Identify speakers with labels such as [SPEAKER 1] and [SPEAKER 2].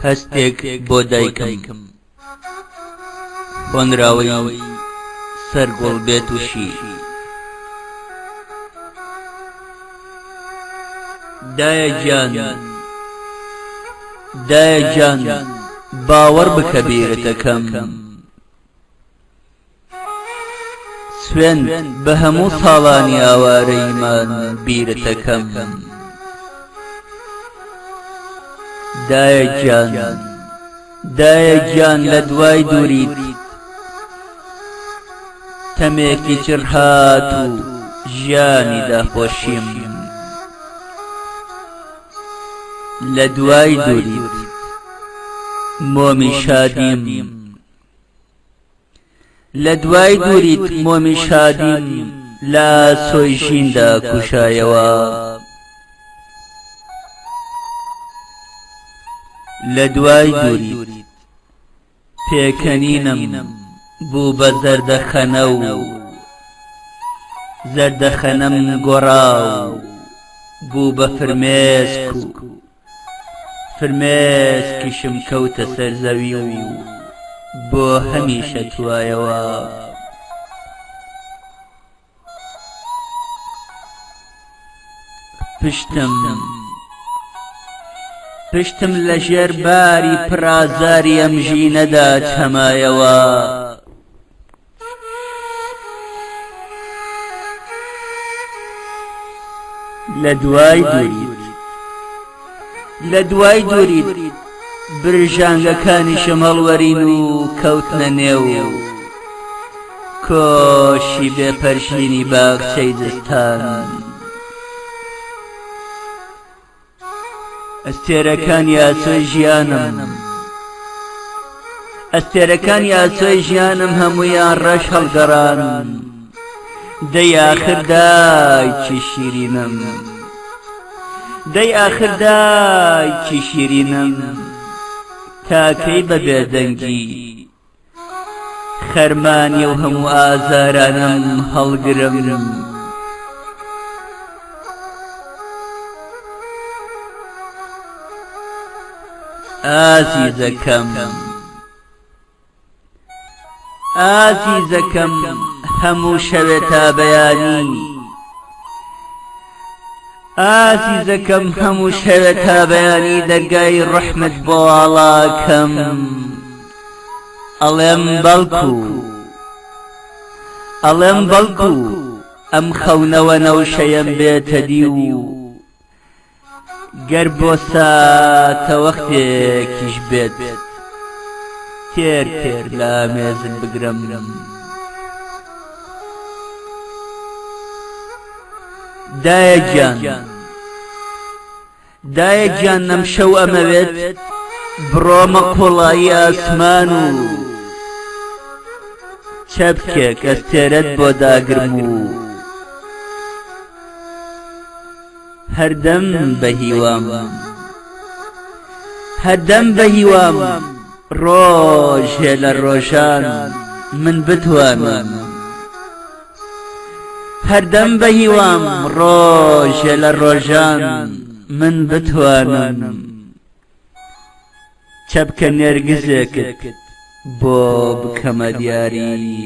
[SPEAKER 1] هەستێک بۆ دایکم هۆنراوەی سەرگوڵ بێتوشی. دایە گیان دایە گیان باوەڕ بکە بیرتەکەم. سوێند بە هەموو ساڵانی ئاوارەییمان بیرتەکەم. دایە گیان دایە گیان لە دوای دووریت تەمێکی چڕ هات و ژیانی داپۆشیم. لە دوای دووریت مۆمی شادیم. لە دوای دووریت مۆمی شادیم لە ئاسۆی ژیندا کوژایەوە. لە دوای دووریت پێکەنینم بوو بە زەردەخەنە و زەردەخەنەم گۆڕا و بوو بە فرمێسک و فرمێسکیشم کەوتە سەر زەوی و بۆ هەمیشە توایەوە. پشتم پشتم لە ژێر باری پڕازاری ئەم ژینەدا چەمایەوە. لە دوای دووریت لە دوای دووریت برژانگەکانیشم هەڵوەرین و کەوتنە نێو کۆشی بێ پەرژینی باخچەی زستان. ئەستێرەکانی ئاسۆی ژیانم ئەستێرەکانی ئاسۆی ژیانم هەموویان ڕەش هەڵگەڕان دەی ئاخر دایکی شیرینم دەی ئاخر دایکی شیرینم تاکەی بە بێدەنگی خەرمانی و هەموو ئازارانم هەڵگرم. ئازیزەکەم ئازیزەکەم هەموو شەوێ تا بەیانی ئازیزەکەم هەموو شەوێ تا بەیانی دەرگای ڕەحمت بۆ واڵاکەم ئەڵێم بەڵکو ئەڵێم بەڵکو ئەم خەونەوە نەوشەیەم بێتە دی و گەر بۆ ساتەوەختێکیش بێت تێر تێر لە ئامێزت بگرم. دایە گیان دایە گیان ئەمشەو ئەمەوێت بڕۆمە قوڵایی ئاسمان و چەپکێک ئەستێرەت بۆ داگرم و هەردەم بە هیوام هەردەم بە هیوام ڕۆژێ لە ڕۆژان من بتوانم هەردەم بە هیوام ڕۆژێ لە ڕۆژان من بتوانم چەپکە نێرگزێکت بۆ بکەمە دیاری.